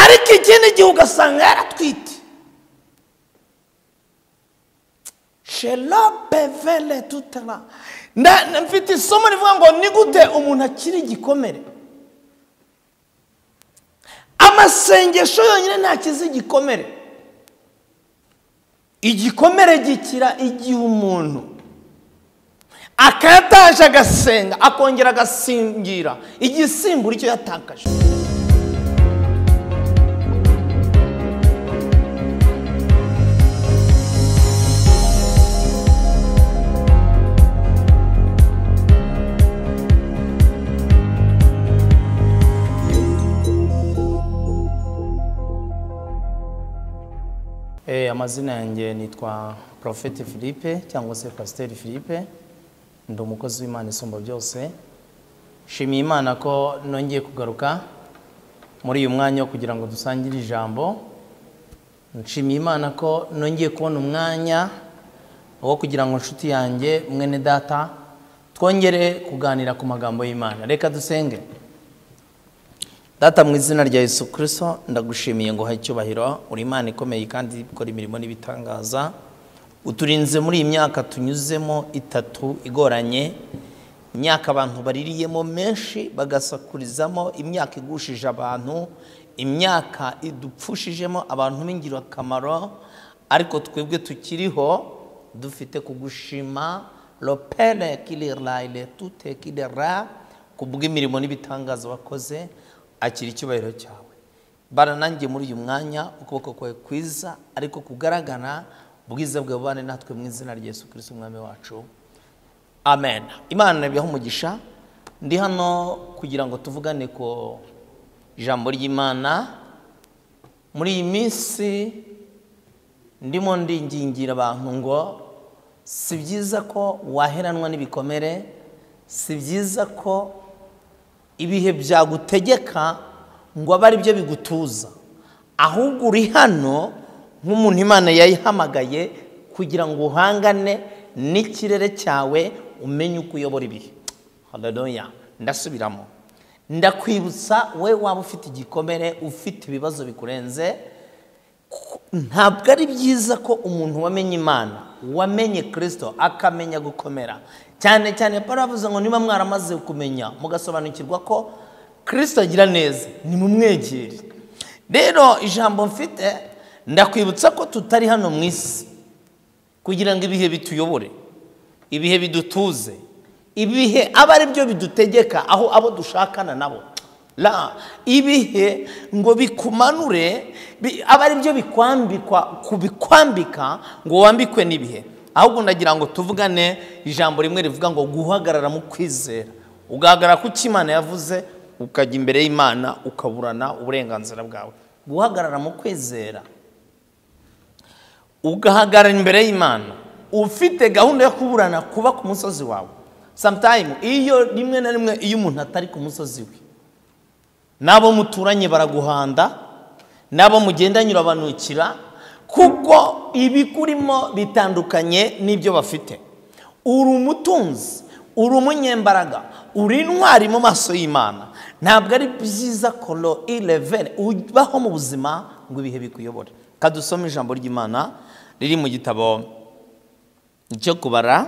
Ariko ikindi gihe ugasanga yaratwite. Shelopevele tutala. Mfite isomo rivuga ngo ni gute umuntu akiri igikomere. Amasengesho yonyine ntakiza igikomere. Igikomere gikira igihe umuntu akataje agasenga akongera agasingira igisimbura icyo yatakaje. Amazina yanjye nitwa Prophet Philippe cyangwa se Pasteur Philippe, ndi umukozi w'Imana isumba byose. Shimiye Imana ko nongeye kugaruka muri uyu mwanya kugira ngo dusangire ijambo. Nshimiye Imana ko nongeye kubona umwanya wo kugira ngo nshuti yanjye mwene data twongere kuganira ku magambo y'Imana. Reka dusenge. Data mu izina rya Yesu Kristo ndagushimiye ngo icyubahiro, uri Imana ikomeye kandi ikora imirimo n'ibitangaza. Uturinze muri iyi myaka tunyuzemo itatu igoranye, imyaka abantu baririyemo menshi bagasakurizamo, imyaka igushije abantu, imyaka idupfushijemo abantu b'ingirakamaro, ariko twebwe tukiriho dufite kugushima lopele kiliraile tute kilera kubw'imirimo n'ibitangaza wakoze. Akira icyubahiro cyawe. Bara nanjye muri uyu mwanya ukuboko kwawe kwiza ariko kugaragara ubwiza bwawe bane natwe mu izina rya Yesu Kristo umwami wacu. Amen. Imana ibihe umugisha. Ndi hano kugira ngo tuvugane ko ijambo ry'Imana. Muri iyi minsi ndimo ndingingira abantu ngo si byiza ko waheranwa n'ibikomere, si byiza ko ibihe byagutegeka ngo abe ari byo bigutuza, ahubwo uri hano nk'umuntu Imana yayihamagaye kugira ngo uhangane n'ikirere cyawe, umenye uko uyobora ibihe. Haleluya. Ndasubiramo, ndakwibutsa we waba ufite igikomere, ufite ibibazo bikurenze, ntabwo ari byiza ko umuntu wamenye Imana, wamenye Kristo, akamenya gukomera. Cyane cyane Paulo avuze ngo niba mwaramaze kumenya mugasobanukirwa ko Kristo agira neza, ni mumwegere. Rero ijambo mfite ndakwibutsa ko tutari hano mu isi kugira ngo ibihe bituyobore, ibihe bidutuze, ibihe aba ari byo bidutegeka aho abo dushakana nabo. La ibihe ngo bikumanure, aba ari byo bikwambikwa, kubikwambika ngo wambikwe n'ibihe. Ahubwo ndagira ngo tuvugane ijambo rimwe rivuga ngo guhagarara mu kwizera. Ugahagarara ku cyo Imana yavuze, ukajya imbere y'Imana ukaburana uburenganzira bwawe. Guhagarara mu kwizera, ugahagarara imbere y'Imana ufite gahunda yo kuburana kuba ku musozi wawe. Sometime iyo rimwe na rimwe iyo umuntu atari ku musozi we, nabo muturanye baraguhanda, nabo mugendanye urabanukira, kuko ibikurimo bitandukanye n'ibyo bafite. Uri umutunzi, uri umunyembaraga, uri intwari mu maso y'Imana. Ntabwo ari byiza kolo 11 ubaho mu buzima ngo ibihe bikuyobore. Kadusome ijambo ry'Imana riri mu gitabo cyo Kubara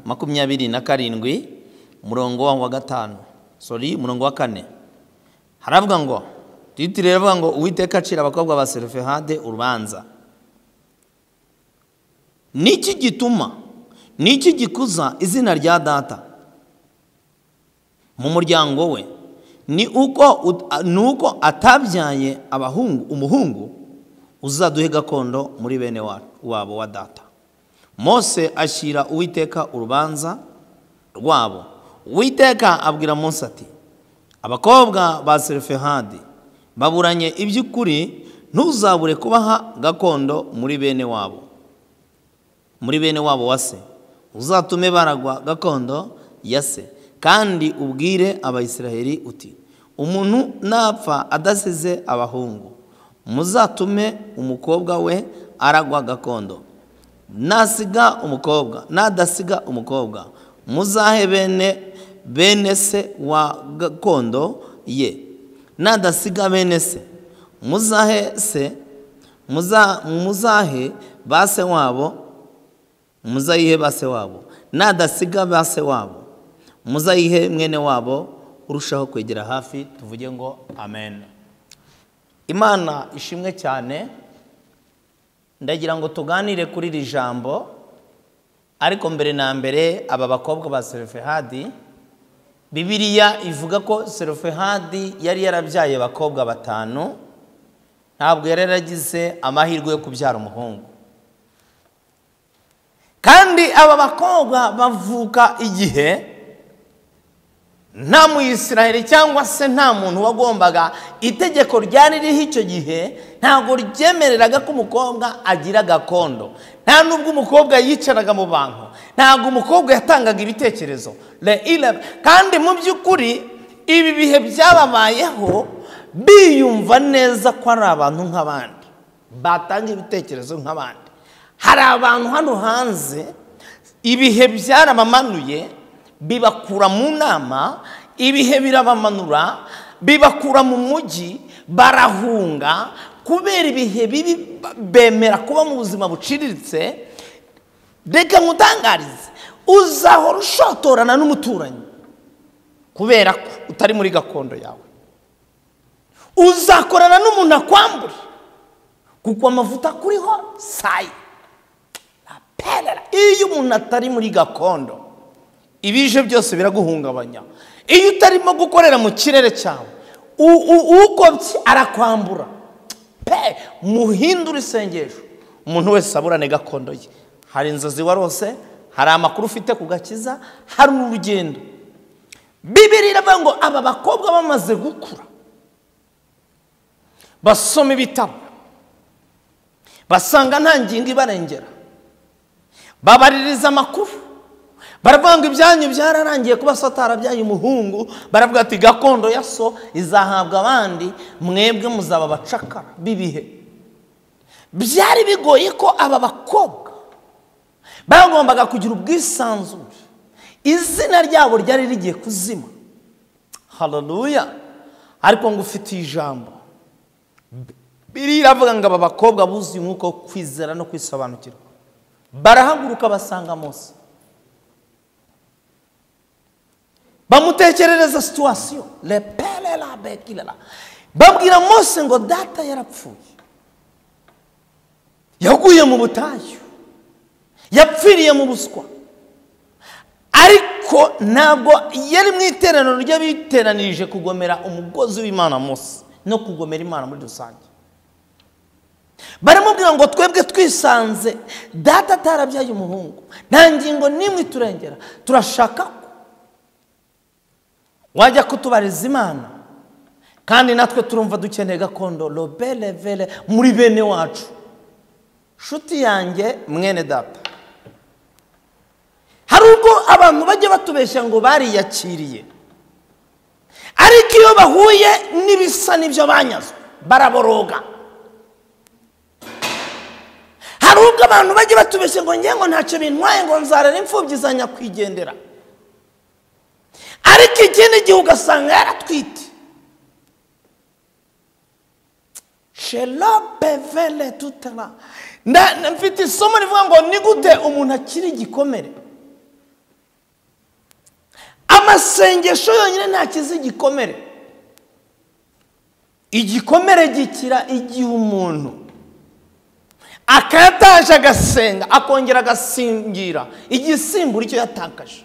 27 umurongo wa 5, sorry, umurongo wa 4. Haravuga ngo titire ravuga ngo Uwiteka acira abakobwa ba Selofehade urubanza. Niki gituma, niki gikuza izina rya data mu muryango we, ni uko atabyaye abahungu, umuhungu uzaduhe gakondo muri bene wabo wa data. Mose ashyira Uwiteka urubanza rwabo. Uwiteka abwira Mose ati abakobwa ba Selofehadi baburanye iby'ukuri, ntuzabure kubaha gakondo muri bene wabo, muri bene wabo wa se, uzatume baragwa gakondo ya se. Kandi ubwire Abayisiraheli uti umuntu napfa adasize abahungu, muzatume umukobwa we aragwa gakondo. Nasiga umukobwa, nadasiga umukobwa, muzahe bene se wa gakondo ye. Nadasiga bene se, Muzahe se muzahe base wabo, muzayihe base wabo. Nadasiga base wabo, muzayihe mwene wabo urushaho kwegera hafi. Tuvuge ngo amen. Imana ishimwe cyane. Ndagira ngo tuganire kuri iri jambo, ariko mbere na mbere aba bakobwa ba Selofehadi, Bibiliya ivuga ko Selofehadi yari yarabyaye abakobwa 5, ntabwo yari yaragize amahirwe yo kubyara umuhungu. Kandi aba bakobwa bavuka igihe nta Muyisiraheli cyangwa se nta muntu wagombaga, itegeko ryari ririho icyo gihe ntabwo ryemereraga ko umukobwa agira gakondo. Nta nubwo umukobwa yicaraga mu bantu, ntabwo umukobwa yatangaga ibitekerezo. Kandi mu by'ukuri ibi bihe byababayeho biyumva neza ko ari abantu nk'abandi, batanga ibitekerezo nk'abandi. Hari abantu hano hanze ibihe byarabamanuye bibakura mu nama, ibihe birabamanura bibakura mu mujyi, barahunga kubera ibihe bibi, bemera kuba mu buzima buciriritse. Reka nkutangarize, uzahora ushotorana n'umuturanyi kubera ko utari muri gakondo yawe. Uzakorana n'umuntu akwambura kuko amavuta kuriho sayi. Iyo umuntu atari muri gakondo, ibije byose biraguhungabanya. Iyo utarimo gukorera mu kirere cyawe, ukobye arakwambura. Pe muhindure isengesho, umuntu wese aburane gakondo ye. Hari inzozi warose, hari amakuru ufite ku gakiza, hari urugendo. Bibiliya iravuga ngo aba bakobwa bamaze gukura, basoma ibitabo, basanga nta ngingo ibarengera, babaririza amakuru, baravuga ngo ibyanyu byararangiye kuba so atarabyaye umuhungu. Baravuga ati gakondo ya so izahabwa abandi, mwebwe muzaba abacakara b'ibihe. Byari bigoye ko aba bakobwa bagombaga kugira ubwisanzure, izina ryabo ryari rigiye kuzima. Haleluya. Ariko ngo ufite ijambo, Bibiliya iravuga ngo aba bakobwa buzuye umwuka wo kwizera no kwisobanukirwa, barahaguruka basanga Mose, bamutekerereza situation, babwira Mose ngo data yarapfuye, yaguye mu butayu, yapfiriye mu buswa, ariko ntabwo yari mu iteraniro ry'abiteranirije kugomera umugozi w'Imana Mose no kugomera Imana muri rusange. Baramubwira ngo twebwe twisanze data atarabyaye umuhungu, nta ngingo n'imwe iturengera, turashaka ko wajya kutubariza Imana, kandi natwe turumva dukeneye gakondo robelevele muri bene wacu. Shuti yanjye mwene data, hari ubwo abantu bajya batubeshya ngo bariyakiriye, ariko iyo bahuye n'ibisa n'ibyo banyazwe baraboroga. Hari ubwo abantu bajya batubeshya ngo nge ngo ntacyo bintwaye, ngo nzarara imfubyi za nyakwigendera, ariko ikindi gihe ugasanga yaratwite. Shelopevele tutela. Mfite isomo rivuga ngo ni gute umuntu akiri igikomere. Amasengesho yonyine ntakiza igikomere. Igikomere gikira igihe umuntu akataje agasenga, akongera agasingira igisimbura icyo yatakaje.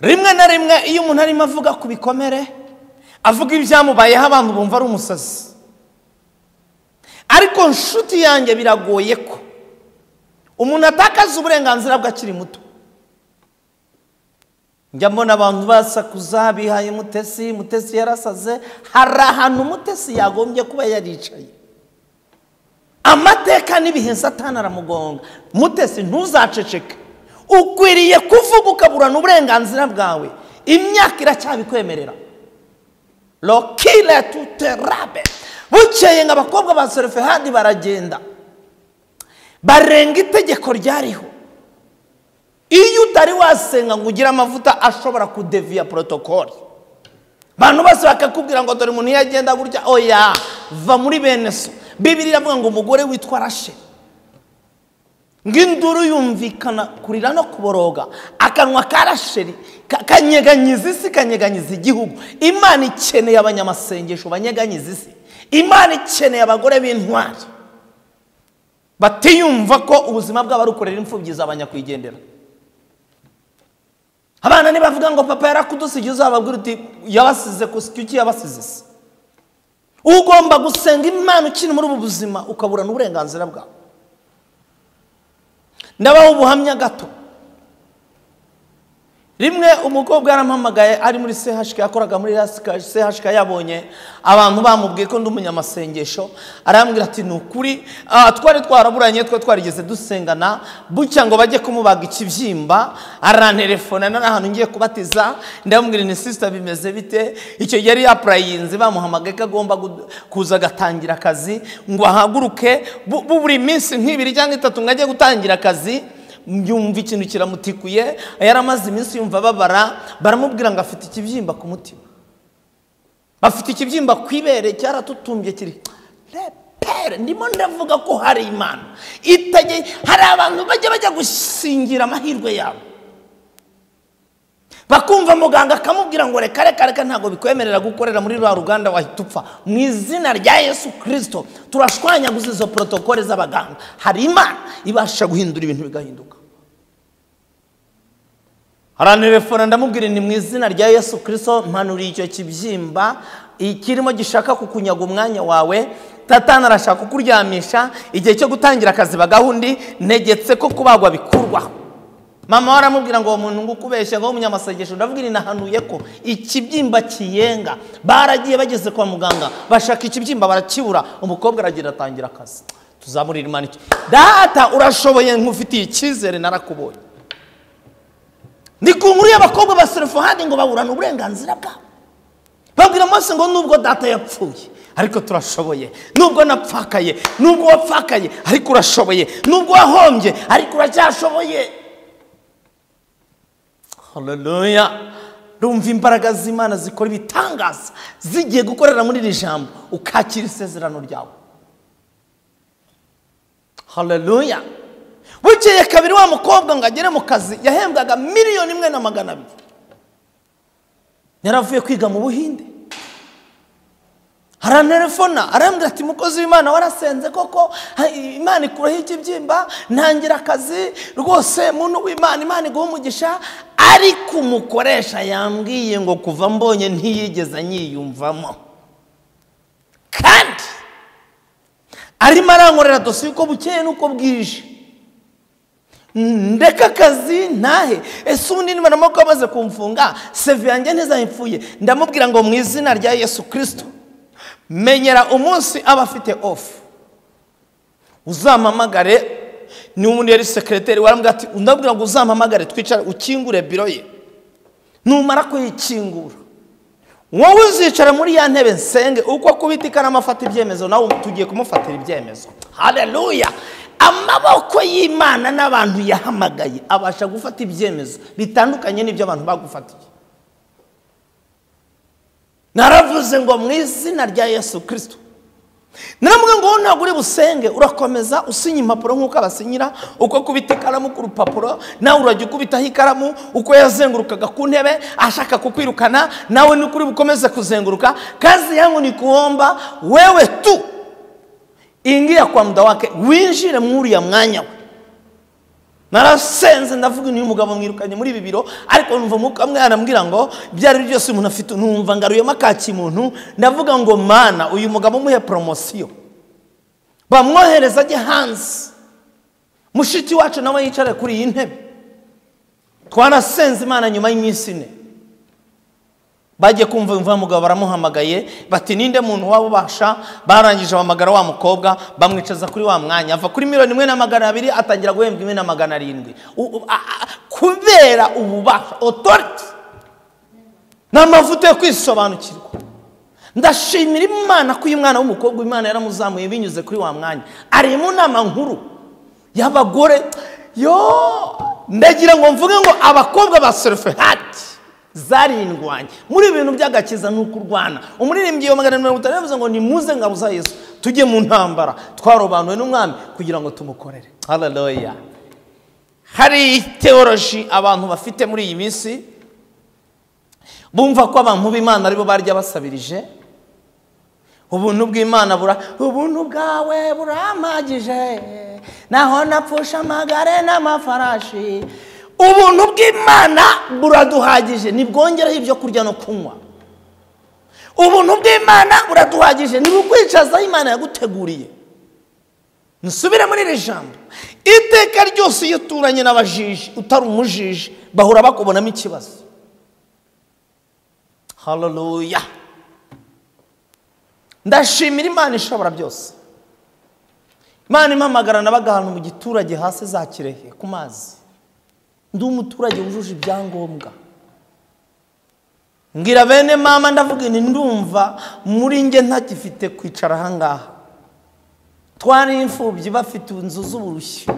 Rimwe na rimwe iyo umuntu arimo avuga ku bikomere, avuga ibyamubayeho, abantu bumva ari umusazi. Ariko nshuti yanjye, biragoye ko umuntu atakaza uburenganzira bwe akiri muto. Njya mbona abantu basakuza bihaye Mutesi, Mutesi yarasaze. Hari ahantu Mutesi yagombye kuba yaricaye. Amateka n'ibihe Satani aramugonga. Mutesi ntuzaceceke, ukwiriye kuvuga ukaburana uburenganzira bwawe. Imyaka iracyabikwemerera. Lokile tuterabe. Bukeye ngo abakobwa ba Selofehadi baragenda, barenga itegeko ryariho. Iyo utari wasenga ngo ugire amavuta ashobora kudeviya protocole, abantu bose bakakubwira ngo dore umuntu iyo agenda gutya, oya, va muri bene so. Bibiliya iravuga ngo umugore witwa Rasheli, ngo induru yumvikana kurira no kuboroga, akanwa ka Rasheli kanyeganyiza isi, kanyeganyiza igihugu. Imana ikeneye abanyamasengesho banyeganyiza isi. Imana ikeneye abagore b'intwari batiyumva ko ubuzima bwabo ari ukorera imfubyi z'abanyakwigendera. Abana nibavuga ngo papa yarakudusigiye, uzababwira uti yabasize kuki yabasize se? Ugomba gusenga Imana ukiri muri ubu buzima, ukaburana uburenganzira bwawe. Ndabaho ubuhamya gato. Rimwe umukobwa yarampamagaye ari muri CHK, yakoraga muri CHK, yabonye abantu bamubwiye ko ndi umunyamasengesho, arambwira ati ni ukuri twari twaraburanye, twe twarigeze dusengana, bucya ngo bajye kumubaga ikibyimba, arantelefona nari ahantu ngiye kubatiza, ndamubwira ni sister bimeze bite? Icyo yari yaprayinze, bamuhamagaye ko agomba kuza agatangira akazi, ngo ahaguruke buri minsi nk'ibiri cyangwa itatu ngo ajye gutangira akazi. Yumva ikintu kiramutikuye, yaramaze iminsi yumva babara, baramubwira ngo afite ikibyimba ku mutima, afite ikibyimba ku ibere cyaratutumbye kiri repere. Ndimo ndavuga ko hari Imana itajye, hari abantu bajya gusingira amahirwe yabo, bakumva muganga akamubwira ngo reka reka reka, ntabwo bikwemerera gukorera muri rwa ruganda, wahita upfa. Mu izina rya Yesu Kristo turashwanyaguza izo protokole z'abaganga. Hari Imana ibasha guhindura ibintu bigahinduka. Arantelefona ndamubwira ni mu izina rya Yesu Kristo mpanuriye icyo kibyimba ikirimo gishaka kukunyaga umwanya wawe, Satani arashaka kukuryamisha, igihe cyo gutangira akazi bagahundi, ntegetse ko kubagwa bikurwaho. Mama waramubwira ngo uwo muntu ngo ukubeshya ngo umunyamasengesho, ndavuga nahanuye ko ikibyimba kiyenga. Baragiye bageze kwa muganga bashaka ikibyimba barakibura, umukobwa aragira atangira akazi. Tuzamurira Imana iki? Data urashoboye, nkufitiye icyizere, narakubonye. Ndi ku nkuru y'abakobwa ba Selofohadi ngo baburana uburenganzira bwabo, babwira Mose ngo nubwo data yapfuye ariko turashoboye, nubwo napfakaye, nubwo wapfakaye ariko urashoboye, nubwo wahombye ariko uracyashoboye. Haleluya. Rumva imbaraga z'Imana zikora ibitangaza zigiye gukorera muri iri jambo, ukakira isezerano ryawe. Haleluya. Bukeye kabiri wa mukobwa ngo agere mu kazi, yahembwaga 1,200,000. Yaravuye kwiga mu Buhinde. Arantelefona arambwira ati mukozi w'Imana warasenze koko, Imana ikuraho ikibyimba, ntangira akazi rwose, muntu w'Imana, Imana iguha umugisha. Ariko umukoresha yambwiye ngo kuva mbonye ntiyigeze anyiyumvamo, kandi arimo arankorera dosiye uko bukeye n'uko bwije, ndeka akazi ntahe. Ese ubundi niba namaboko amaze kumfunga seve yanjye ntizayipfuye? Ndamubwira ngo mu izina rya Yesu Kristo menyera umunsi aba afite off, uzampamagare. Ni umuntu yari sekreteri, warambwira ati ndabwira ngo uzampamagare twicare ukingure biro ye, numara kuyikingura wowe uzicara muri ya ntebe nsenge, uko akubita ikaramu afata ibyemezo, nawe tugiye kumufatira ibyemezo. Haleluya. Amaboko y'Imana n'abantu yahamagaye abasha gufata ibyemezo bitandukanye n'ibyo abantu bagufatiye. Naravuze ngo mu izina rya Yesu Kristo, naramubwiye ngo ntabwo uri busenge, urakomeza usinya impapuro nk'uko abasinyira, uko kubita ikaramu ku rupapuro nawe urajya ukubitaho ikaramu, uko yazengurukaga ku ntebe ashaka kukwirukana nawe ni ukuri bukomeze kuzenguruka. Kazi yangu ni kuomba wewe tu ingia kwa muda wake, winjire muri ya mwanya we. Narasenze ndavuga ni umugabo mwirukanye muri ibi biro, ariko numva umwuka umwe arambwira ngo byari byose umuntu afite, numva ngaruyemo akaki muntu, ndavuga ngo Mana uyu mugabo muhe promotion, bamwohereza ajye hanze, mushiki wacu nawe yicare kuri iyi ntebe. Twarasenze Imana nyuma y'iminsi 4 bajye kumva umva mugabo baramuhamagaye bati ninde muntu wabo ubasha. Barangije bamagara wa mukobwa bamwicaza kuri wa mwanya, ava kuri 1,200,000 atangira guhembwa 1,700,000 kubera ububasha, authority n'amavuta yo kwisobanukirwa. Ndashimira Imana ko uyu mwana w'umukobwa Imana yaramuzamuye binyuze kuri wa mwanya, ari mu nama nkuru y'abagore. Yo Ndagira ngo mvuge ngo abakobwa ba Selofehadi zarindwanye muri ibintu by'agakiza ni ukurwana. Umuririmbyi wa 150 yavuze ngo nimuze ngabo za Yesu tujye mu ntambara, twarobanuwe n'umwami kugira ngo tumukorere. Haleluya. Hari theology abantu bafite muri iyi minsi, bumva ko abantu b'Imana aribo barya basabirije. Ubuntu bw'Imana ubuntu bwawe burampagije, naho napfusha amagare n'amafarashi. Ubuntu bw'Imana buraduhagije, nibwongereho ibyo kurya no kunywa. Ubuntu bw'Imana buraduhagije, nibukwicaza Imana yaguteguriye. Nsubire muri iri jambo. Iteka ryose iyo uturanye n'abajiji, utari umujiji, bahora bakubonamo ikibazo. Haleluya. Ndashimira Imana ishobora byose. Imana impamagara nabaga ahantu mu giturage hasi za Kirehe ku mazi. Ndi umuturage wujuje ibyangombwa. Ngira bene mama ndavuga nti ndumva muri nge ntagifite kwicara aha ngaha. Twari imfubyi bafite inzu z'uburushyi.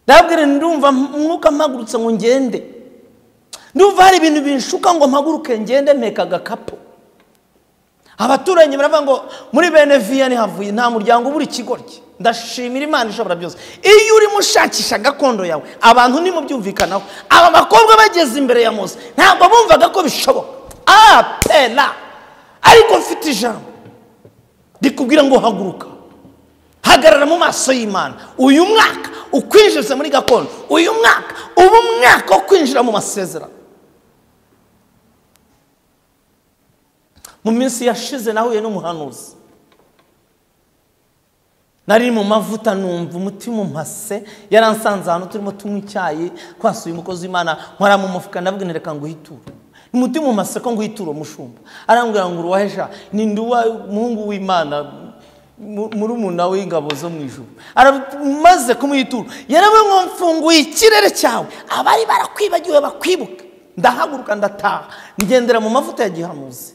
Ndabwira ndumva umwuka mpagurutse ngo ngende. Ndumva hari ibintu binshuka ngo mpaguruke ngende mpeka agakapu. Abaturanyi baravuga ngo muri bene Vianney havuye nta muryango ubura ikigoryi. Ndashimira Imana ishobora byose. Iyo urimo ushakisha gakondo yawe, abantu nimubyumvikanaho. Aba bakobwa bageze imbere ya Mose ntabwo bumvaga ko bishoboka. Apela. Ariko mfite ijambo rikubwira ngo haguruka, hagarara mu maso y'Imana. Uyu mwaka ukwinjiza muri gakondo, uyu mwaka uba umwaka wo kwinjira mu masezerano. Mu minsi yashize nahuye n'umuhanuzi, nari mu mavuta numva umutima umpase. Yaransanze ahantu turimo tunywa icyayi, twasuye umukozi w'Imana, nkora mu mufuka ndavuga reka nguhiture. Umutima umpase ko nguhiture umushumba. Arambwira ngo uruwahesha ni nduwa muhungu w'Imana murumuna w'ingabo zo mu ijuru. Aramaze kumuhitura, yaravuze ngo mfunguye ikirere cyawe, abari barakwibagiwe bakwibuka. Ndahaguruka ndataha, ngendera mu mavuta ya gihanuzi.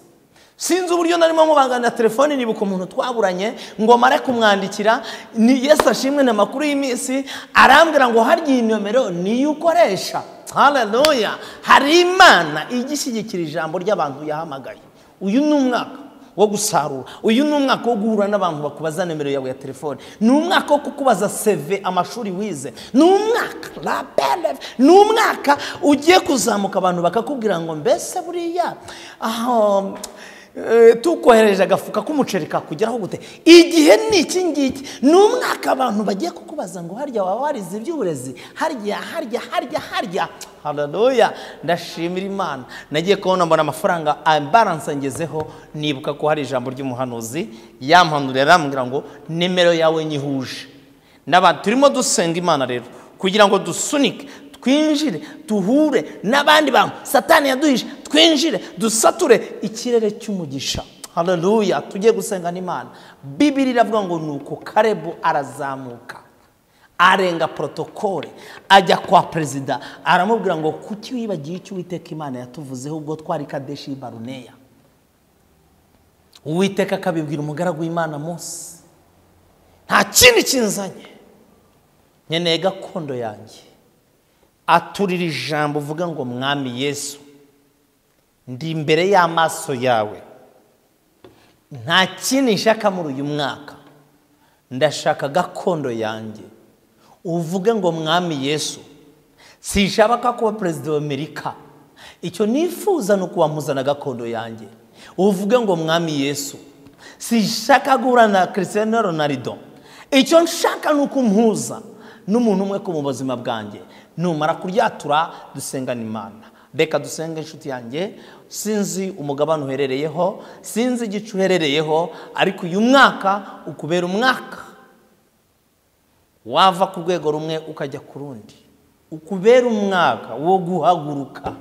Sinzi uburyo narimo nkubangana telefone nibuka umuntu twaburanye ngo mare kumwandikira, ni Yesu ashimwe na makuru y'iminsi, arambwira ngo harya iyi nomero niyo ukoresha. Haleluya. Hari Imana igishyigikira ijambo ry'abantu yahamagaye. Uyu ni umwaka wo gusarura, uyu ni umwaka wo guhura n'abantu bakubaza nomero yawe ya telefone, ni umwaka wo kukubaza CV amashuri wize, ni umwaka la ni umwaka ugiye kuzamuka abantu bakakubwira ngo mbese buriya aho tukohereje agafuka k'umuceri kakugeraho gute. Igihe ni iki ngiki, ni umwaka abantu bagiye kukubaza ngo harya waba warize iby'uburezi, harya harya harya harya. Haleluya. Ndashimira Imana. Nagiye kubona mbona amafaranga ambalance ngezeho, nibuka ko hari ijambo ry'umuhanuzi yampanuriye arambwira ngo nimero yawe nyihuje. N'abantu turimo dusenga Imana rero kugira ngo dusunike, twinjire, tuhure n'abandi bantu Satani yaduhishe, twinjire dusature ikirere cy'umugisha. Haleluya. Tugiye gusenga n'Imana. Bibiliya iravuga ngo nuko Kalebu arazamuka arenga protokole ajya kwa perezida, aramubwira ngo kuki wibagiye icyo Uwiteka Imana yatuvuzeho ubwo twari Kadeshi Baruneya. Uwiteka akabibwira umugaragu w'Imana Mose, nta kindi kinzanye, nkeneye gakondo yanjye. Aturira ijambo uvuga ngo Mwami Yesu, ndi imbere y'amaso yawe, nta kindi nshaka muri uyu mwaka, ndashaka gakondo yanjye. Uvuge ngo Mwami Yesu, sinshaka kuba perezida wa Amerika, icyo nifuza ni ukuwamuzana gakondo yanjye. Uvuge ngo Mwami Yesu, sinshaka guhura na Cristiano Ronaldo, icyo nshaka ni ukumpuza n'umuntu umwe ko mu buzima bwanjye. Numara kuryatura dusengana Imana. Reka dusenge inshuti yanjye. Sinzi umugabane uherereyeho, sinzi igice uherereyeho, ariko uyu mwaka ukubera umwaka wava ku rwego rumwe ukajya ku rundi, ukubera umwaka wo guhaguruka,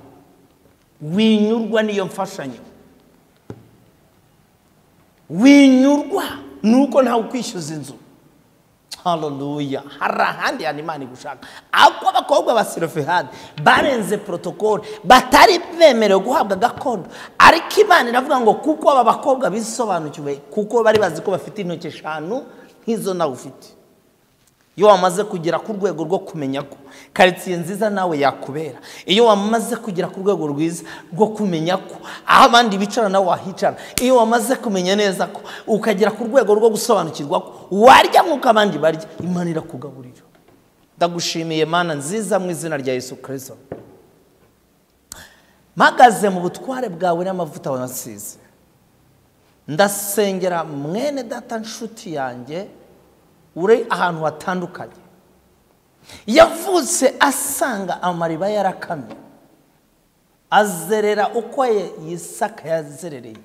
winyurwa n'iyo mfashanyo, winyurwa nuko ntawe ukwishyuza inzu. Haleluya. Hari ahandi hantu Imana igushaka. Ako abakobwa ba Selofehadi barenze protokole, batari bemerewe guhabwa gakondo, ariko Imana iravuga ngo kuko aba bakobwa bisobanukiwe, kuko bari bazi ko bafite intoki eshanu nk'izo nawe ufite, Iyo wamaze kugera ku rwego rwo kumenya ko karitsiye nziza nawe yakubera, iyo wamaze kugera ku rwego rwiza rwo kumenya ko aho abandi bicara nawe wahicara, iyo wamaze kumenya neza ko ukagera ku rwego rwo gusobanukirwa ko warya nk'uko abandi barya, Imana irakugaburira. Ndagushimiye Mana nziza mu izina rya Yesu Kristo. Mpagaze mu butware bwawe n'amavuta wanasize, ndasengera mwene data nshuti yanjye uri ahantu hatandukanye, yavutse asanga amariba yarakamye, azerera uko Yisaka yazerereye.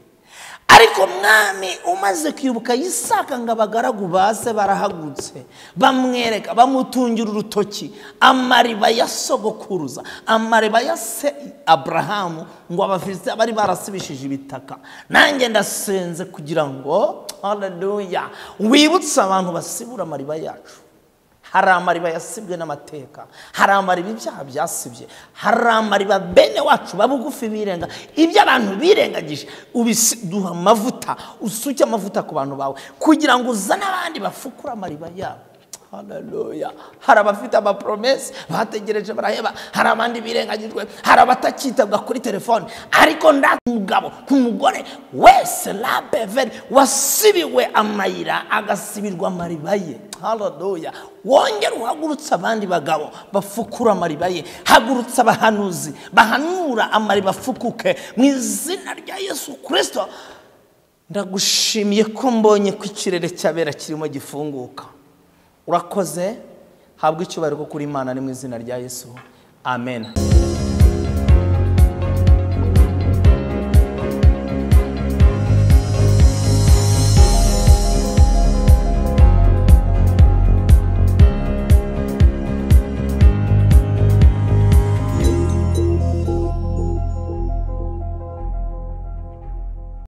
Ariko mwami umaze kwibuka Yisaka ngo abagaragu base barahagutse, bamwereka, bamutungira urutoki amariba ya sogokuruza, amariba ya se Abrahamu, ngo Abafilisitiya bari barasibishije ibitaka. Nanjye ndasenze kugira ngo haleluya wibutse abantu basibura amariba yacu. Hari amariba yasibwe n'amateka, hari amariba ibyaha byasibye, hari amariba bene wacu babugufi birenga, ibyo abantu birengagije duha amavuta, usuke amavuta ku bantu bawe kugira ngo uzane abandi bafukure amariba yabo. Haleluya. Hari abafite amapromese bategereje baraheba, hari abandi birengagijwe, hari abatakitabwa kuri telefone, ariko ndamugabo kumugore wese la beveri wasibiwe amayira agasibirwa amariba ye. Haleluya. Wongera uhagurutse abandi bagabo bafukura amariba ye, hagurutse abahanuzi bahanura amariba afukuke mu izina rya Yesu Kristo. Ndagushimiye ko mbonye ko ikirere cyabera kirimo gifunguka. Urakoze, habwa icyubahiro kuri Imana ni mu izina rya Yesu. Amen.